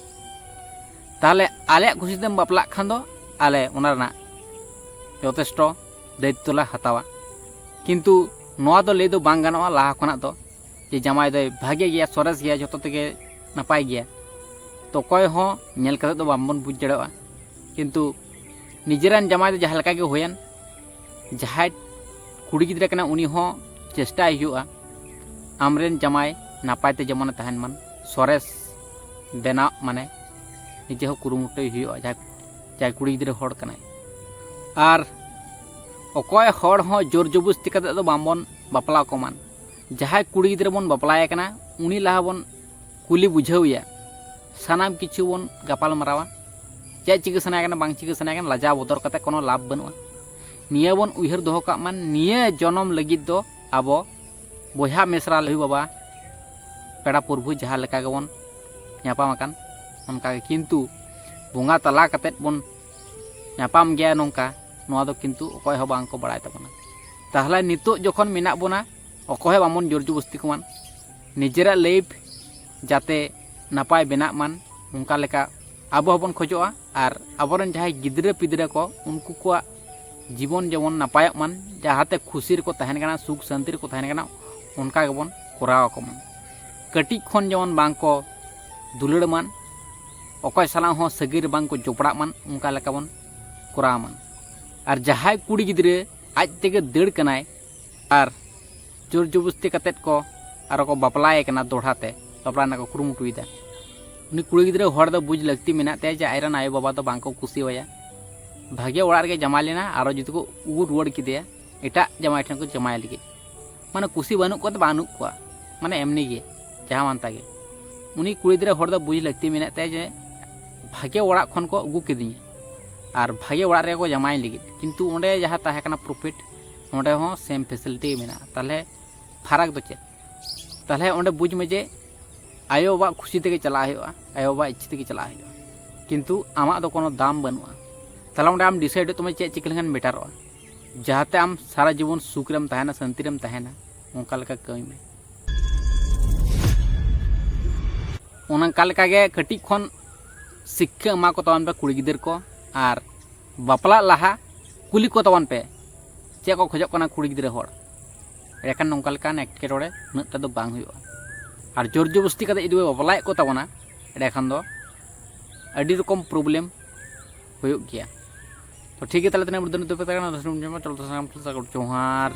ᱛᱟᱦᱚᱞᱮ ᱟᱞᱮᱭᱟᱜ ᱠᱷᱩᱥᱤ ᱛᱮᱢ ᱵᱟᱯᱞᱟᱜ ᱠᱷᱟᱱ ᱫᱚ ᱟᱞᱮ ᱚᱱᱟ ᱨᱮᱱᱟᱜ ᱡᱚᱛᱷᱮᱥᱴᱚ ᱫᱟᱭᱤᱛᱛᱚ ᱞᱮ ᱦᱟᱛᱟᱣᱟ᱾ ᱠᱤᱱᱛᱩ ᱱᱚᱣᱟ ᱫᱚ ᱞᱟᱹᱭ ᱫᱚ ᱵᱟᱝ ᱜᱟᱱᱚᱜᱼᱟ ᱞᱟᱦᱟ ᱠᱷᱚᱱᱟᱜ ᱫᱚ, ᱡᱮ ᱡᱟᱢᱟᱭ ᱫᱚᱭ ᱵᱷᱟᱜᱮ ᱜᱮᱭᱟ, ᱥᱚᱨᱮᱥ ᱜᱮᱭᱟ, ᱡᱚᱛᱚ ᱛᱮᱜᱮ ᱱᱟᱯᱟᱭ ᱜᱮᱭᱟ᱾ ᱛᱚ ᱚᱠᱚᱭ ᱦᱚᱸ ᱧᱮᱞ ᱠᱟᱛᱮ ᱫᱚ ᱵᱟᱝᱵᱚᱱ ᱵᱩᱡᱽ ᱫᱟᱲᱮᱭᱟᱜᱼᱟ᱾ ᱠᱤᱱᱛᱩ ᱱᱤᱡᱮᱨᱟᱱ ᱡᱟᱢᱟᱭ ᱫᱚ ᱡᱟᱦᱟᱸ ᱞᱮᱠᱟ ᱜᱮ ᱦᱩᱭᱮᱱ, ᱡᱟᱦᱟᱸᱭ ᱠᱩᱲᱤ ᱜᱤᱫᱽᱨᱟᱹ ᱠᱟᱱᱟ ᱩᱱᱤ ᱦᱚᱸ ᱪᱮᱥᱴᱟᱭ ᱦᱩᱭᱩᱜᱼᱟ ᱟᱢᱨᱮᱱ ᱡᱟᱢᱟᱭ ᱱᱟᱯᱟᱭ ᱛᱮ ᱡᱮᱢᱚᱱᱮ ᱛᱟᱦᱮᱱ ᱢᱟᱱ, ᱥᱚᱨᱮᱥ ᱵᱮᱱᱟᱣ, ᱢᱟᱱᱮ ᱱᱤᱡᱮ ᱦᱚᱸ ᱠᱩᱨᱩᱢᱩᱴᱩᱭ ᱦᱩᱭᱩᱜᱼᱟ ᱡᱟᱦᱟᱸᱭ, ᱡᱟᱦᱟᱸᱭ ᱠᱩᱲᱤ ᱜᱤᱫᱽᱨᱟᱹ ᱦᱚᱲ ᱠᱟᱱᱟᱭ᱾ ᱟᱨ ᱚᱠᱚᱭ ᱦᱚᱲ ᱦᱚᱸ ᱡᱳᱨ ᱡᱚᱵᱚᱥᱛᱤ ᱠᱟᱛᱮ ᱫᱚ ᱵᱟᱝᱵᱚᱱ ᱵᱟᱯᱞᱟ ᱠᱚᱢᱟ᱾ ᱡᱟᱦᱟᱸᱭ ᱠᱩᱲᱤ ᱜᱤᱫᱽᱨᱟᱹ ᱵᱚᱱ ᱵᱟᱯᱞᱟᱭᱮ ᱠᱟᱱᱟ, ᱩᱱᱤ ᱞᱟᱦᱟ ᱵᱚᱱ ᱠᱩᱞᱤ ᱵᱩᱡᱷᱟᱹᱣ ᱮᱭᱟ, ᱥᱟᱱᱟᱢ ᱠᱤᱪᱷᱩ ᱵᱚᱱ ᱜᱟᱯᱟᱞ ᱢᱟᱨᱟᱣᱟ᱾ ᱪᱮᱫ ᱪᱤᱠᱟᱹ ᱥᱟᱱᱟᱭᱮ ᱠᱟᱱᱟ, ᱵᱟᱝ ᱪᱤᱠᱟᱹ ᱥᱟᱱᱟᱭᱮ ᱠᱟᱱᱟ, ᱞᱟᱡᱟᱣ ᱵᱚᱛᱚᱨ ᱠᱟᱛᱮ ᱠᱳᱱᱳ ᱞᱟᱵᱷ ᱵᱟᱹᱱᱩᱜᱼᱟ᱾ ᱱᱤᱭᱟᱹ ᱵᱚᱱ ᱩᱭᱦᱟᱹᱨ ᱫᱚᱦᱚ ᱠᱟᱜ ᱢᱟ, ᱱᱤᱭᱟᱹ ᱡᱚᱱᱚᱢ ᱞᱟᱹᱜᱤᱫ ᱫᱚ ᱟᱵᱚ ᱵᱚᱭᱦᱟ ᱢᱤᱥᱨᱟ ᱞᱟᱹᱭ ᱵᱟᱵᱟ, ᱯᱮᱲᱟ ᱯᱨᱚᱵᱷᱩ ᱡᱟᱦᱟᱸ ᱞᱮᱠᱟ ᱜᱮᱵᱚᱱ ᱧᱟᱯᱟᱢ ᱟᱠᱟᱱ, ᱚᱱᱠᱟ ᱜᱮ᱾ ᱠᱤᱱᱛᱩ ᱵᱚᱸᱜᱟ ᱛᱟᱞᱟ ᱠᱟᱛᱮᱫ ᱵᱚᱱ ᱧᱟᱯᱟᱢ ᱜᱮᱭᱟ ᱱᱚᱝᱠᱟ, ᱱᱚᱣᱟ ᱫᱚ ᱠᱤᱱᱛᱩ ᱚᱠᱚᱭ ᱦᱚᱸ ᱵᱟᱝ ᱠᱚ ᱵᱟᱲᱟᱭ ᱛᱟᱵᱚᱱᱟ᱾ ᱛᱟᱦᱚᱞᱮ ᱱᱤᱛᱚᱜ ᱡᱚᱠᱷᱚᱱ ᱢᱮᱱᱟᱜ ᱵᱚᱱᱟ, ᱚᱠᱚᱭ ᱦᱚᱸ ᱵᱟᱵᱚᱱ ᱡᱳᱨ ᱡᱚᱵᱚᱥᱛᱤ ᱠᱚᱢᱟᱱ, ᱱᱤᱡᱮᱨᱟᱜ ᱞᱟᱭᱤᱯᱷ ᱡᱟᱛᱮ ᱱᱟᱯᱟᱭ ᱵᱮᱱᱟᱜ ᱢᱟᱱ, ᱚᱱᱠᱟ ᱞᱮᱠᱟ ᱟᱵᱚ ᱦᱚᱸᱵᱚᱱ ᱠᱷᱚᱡᱚᱜᱼᱟ᱾ ᱟᱨ ᱟᱵᱚᱨᱮᱱ ᱡᱟᱦᱟᱸᱭ ᱜᱤᱫᱽᱨᱟᱹ ᱯᱤᱫᱽᱨᱟᱹ ᱠᱚ, ᱩᱱᱠᱩ ᱠᱚᱣᱟᱜ ᱡᱤᱵᱚᱱ ᱡᱮᱢᱚᱱ ᱱᱟᱯᱟᱭᱚᱜ ᱢᱟᱱ, ᱡᱟᱦᱟᱸᱛᱮ ᱠᱷᱩᱥᱤ ᱨᱮᱠᱚ ᱛᱟᱦᱮᱱ ᱠᱟᱱᱟ, ᱥᱩᱠ ᱥᱟᱱᱛᱤ ᱨᱮᱠᱚ ᱛᱟᱦᱮᱱ ᱠᱟᱱᱟ, ᱚᱱᱠᱟ ᱜᱮᱵᱚᱱ ᱠᱚᱨᱟᱣ ᱟᱠᱚ ᱢᱟᱱ᱾ ᱠᱟᱹᱴᱤᱡ ᱠᱷᱚᱱ ᱡᱮᱢᱚᱱ ᱵᱟᱝ ᱠᱚ ᱫᱩᱞᱟᱹᱲ ᱢᱟᱱ, ᱚᱠᱚᱭ ᱥᱟᱞᱟᱜ ᱦᱚᱸ ᱥᱟᱹᱜᱟᱹᱭ ᱨᱮ ᱵᱟᱝ ᱠᱚ ᱡᱚᱯᱲᱟᱜ ᱢᱟᱱ, ᱚᱱᱠᱟ ᱞᱮᱠᱟ ᱵᱚᱱ ᱠᱚᱨᱟᱣ ᱢᱟᱱ᱾ ᱟᱨ ᱡᱟᱦᱟᱸᱭ ᱠᱩᱲᱤ ᱜᱤᱫᱽᱨᱟᱹ ᱟᱡ ᱛᱮᱜᱮ ᱫᱟᱹᱲ ᱠᱟᱱᱟᱭ ᱟᱨ ᱡᱳᱨ ᱡᱚᱵᱚᱥᱛᱤ ᱠᱟᱛᱮᱫ ᱠᱚ ᱟᱨᱚ ᱠᱚ ᱵᱟᱯᱞᱟᱭᱮ ᱠᱟᱱᱟ, ᱫᱚᱦᱲᱟ ᱛᱮ ᱵᱟᱯᱞᱟ ᱨᱮᱱᱟᱜ ᱠᱚ ᱠᱩᱨᱩᱢᱩᱴᱩᱭᱮᱫᱟ, ᱩᱱᱤ ᱠᱩᱲᱤ ᱜᱤᱫᱽᱨᱟᱹ ᱦᱚᱲ ᱫᱚ ᱵᱩᱡᱽ ᱞᱟᱹᱠᱛᱤ ᱢᱮᱱᱟᱜ ᱛᱟᱭᱟ ᱡᱮ ᱟᱡᱨᱮᱱ ᱟᱭᱳᱼᱵᱟᱵᱟ ᱫᱚ ᱵᱟᱝ ᱠᱚ ᱠᱩᱥᱤᱣᱟᱭᱟ᱾ ᱵᱷᱟᱜᱮ ᱚᱲᱟᱜ ᱨᱮᱜᱮ ᱡᱟᱶᱟᱭ ᱞᱮᱱᱟ, ᱟᱨᱚ ᱡᱩᱫᱤ ᱠᱚ ᱟᱹᱜᱩ ᱨᱩᱣᱟᱹᱲ ᱠᱮᱫᱮᱭᱟ ᱮᱴᱟᱜ ᱡᱟᱶᱟᱭ ᱴᱷᱮᱱ ᱠᱚ ᱡᱟᱶᱟᱭ ᱞᱟᱹᱜᱤᱫ, ᱢᱟᱱᱮ ᱠᱩᱥᱤ ᱵᱟᱹᱱᱩᱜ ᱠᱚᱣᱟ ᱛᱚ ᱵᱟᱹᱱᱩᱜ ᱠᱚᱣᱟ, ᱢᱟᱱᱮ ᱮᱢᱱᱤ ᱜᱮ, ᱡᱟᱦᱟᱸ ᱢᱟᱱᱛᱟ ᱜᱮ᱾ ᱩᱱᱤ ᱠᱩᱲᱤ ᱜᱤᱫᱽᱨᱟᱹ ᱦᱚᱲ ᱫᱚ ᱵᱩᱡᱽ ᱞᱟᱹᱠᱛᱤ ᱢᱮᱱᱟᱜ ᱛᱟᱭᱟ ᱡᱮ ᱵᱷᱟᱜᱮ ᱚᱲᱟᱜ ᱠᱷᱚᱱ ᱠᱚ ᱟᱹᱜᱩ ᱠᱤᱫᱤᱧᱟ ᱟᱨ ᱵᱷᱟᱜᱮ ᱚᱲᱟᱜ ᱨᱮᱜᱮ ᱠᱚ ᱡᱟᱶᱟᱭ ᱞᱟᱹᱜᱤᱫ, ᱠᱤᱱᱛᱩ ᱚᱸᱰᱮ ᱡᱟᱦᱟᱸ ᱛᱟᱦᱮᱸ ᱠᱟᱱᱟ ᱯᱨᱚᱯᱷᱤᱴ, ᱱᱚᱸᱰᱮ ᱦᱚᱸ ᱥᱮᱢ ᱯᱷᱮᱥᱤᱞᱤᱴᱤ ᱜᱮ ᱢᱮᱱᱟᱜᱼᱟ᱾ ᱛᱟᱦᱚᱞᱮ ᱯᱷᱟᱨᱟᱠ ᱫᱚ ᱪᱮᱫ? ᱛᱟᱦᱚᱞᱮ ᱚᱸᱰᱮ ᱵᱩᱡᱽ ᱢᱮ ᱡᱮ ᱟᱭᱳᱼᱵᱟᱵᱟᱣᱟᱜ ᱠᱷᱩᱥᱤ ᱛᱮᱜᱮ ᱪᱟᱞᱟᱜ ᱦᱩᱭᱩᱜᱼᱟ, ᱟᱭᱳᱼᱵᱟᱵᱟᱣᱟᱜ ᱤᱪᱪᱷᱟᱹ ᱛᱮᱜᱮ ᱪᱟᱞᱟᱜ ᱦᱩᱭᱩᱜᱼᱟ, ᱠᱤᱱᱛᱩ ᱟᱢᱟᱜ ᱫᱚ ᱠᱳᱱᱳ ᱫᱟᱢ ᱵᱟᱹᱱᱩᱜᱼᱟ᱾ ᱛᱟᱦᱚᱞᱮ ᱚᱸᱰᱮ ᱟᱢ ᱰᱤᱥᱟᱭᱤᱰᱚᱜ ᱛᱟᱢᱟ ᱪᱮᱫ ᱪᱤᱠᱟᱹ ᱞᱮᱠᱷᱟᱱ ᱵᱮᱴᱟᱨᱚᱜᱼᱟ, ᱡᱟᱦᱟᱸᱛᱮ ᱟᱢ ᱥᱟᱨᱟ ᱡᱤᱵᱚᱱ ᱥᱩᱠ ᱨᱮᱢ ᱛᱟᱦᱮᱱᱟ, ᱥᱟᱱᱛᱤ ᱨᱮᱢ ᱛᱟᱦᱮᱱᱟ, ᱚᱱᱠᱟ ᱞᱮᱠᱟ ᱠᱟᱹᱢᱤ ᱢᱮ᱾ ᱚᱱᱠᱟ ᱞᱮᱠᱟᱜᱮ ᱠᱟᱹᱴᱤᱡ ᱠᱷᱚᱱ ᱥᱤᱠᱠᱷᱟ ᱮᱢᱟ ᱠᱚ ᱛᱟᱵᱚᱱ ᱯᱮ ᱠᱩᱲᱤ ᱜᱤᱫᱟᱹᱨ ᱠᱚ, ᱟᱨ ᱵᱟᱯᱞᱟᱜ ᱞᱟᱦᱟ ᱠᱩᱞᱤ ᱠᱚ ᱛᱟᱵᱚᱱ ᱯᱮ ᱪᱮᱫ ᱠᱚ ᱠᱷᱚᱡᱚᱜ ᱠᱟᱱᱟ ᱠᱩᱲᱤ ᱜᱤᱫᱽᱨᱟᱹ ᱦᱚᱲ᱾ ᱮᱸᱰᱮᱠᱷᱟᱱ ᱱᱚᱝᱠᱟ ᱞᱮᱠᱟᱱ ᱮᱴᱠᱮᱴᱚᱬᱮ ᱩᱱᱟᱹᱜ ᱴᱟ ᱫᱚ ᱵᱟᱝ ᱦᱩᱭᱩᱜᱼᱟ᱾ ᱟᱨ ᱡᱳᱨ ᱡᱚᱵᱚᱥᱛᱤ ᱠᱟᱛᱮ ᱡᱩᱫᱤ ᱵᱚ ᱵᱟᱯᱞᱟᱭᱮᱫ ᱠᱚ ᱛᱟᱵᱚᱱᱟ, ᱮᱸᱰᱮᱠᱷᱟᱱ ᱫᱚ ᱟᱹᱰᱤ ᱨᱚᱠᱚᱢ ᱯᱨᱚᱵᱞᱮᱢ ᱦᱩᱭᱩᱜ ᱜᱮᱭᱟ᱾ ᱛᱚ ᱴᱷᱤᱠ ᱜᱮᱭᱟ, ᱛᱟᱦᱚᱞᱮ ᱛᱮᱦᱮᱧ ᱵᱷᱤᱰᱤᱭᱳ ᱫᱚ ᱱᱤᱛᱚᱜ ᱯᱮ ᱛᱟᱦᱮᱸ ᱠᱟᱱᱟ, ᱡᱚᱦᱟᱨ᱾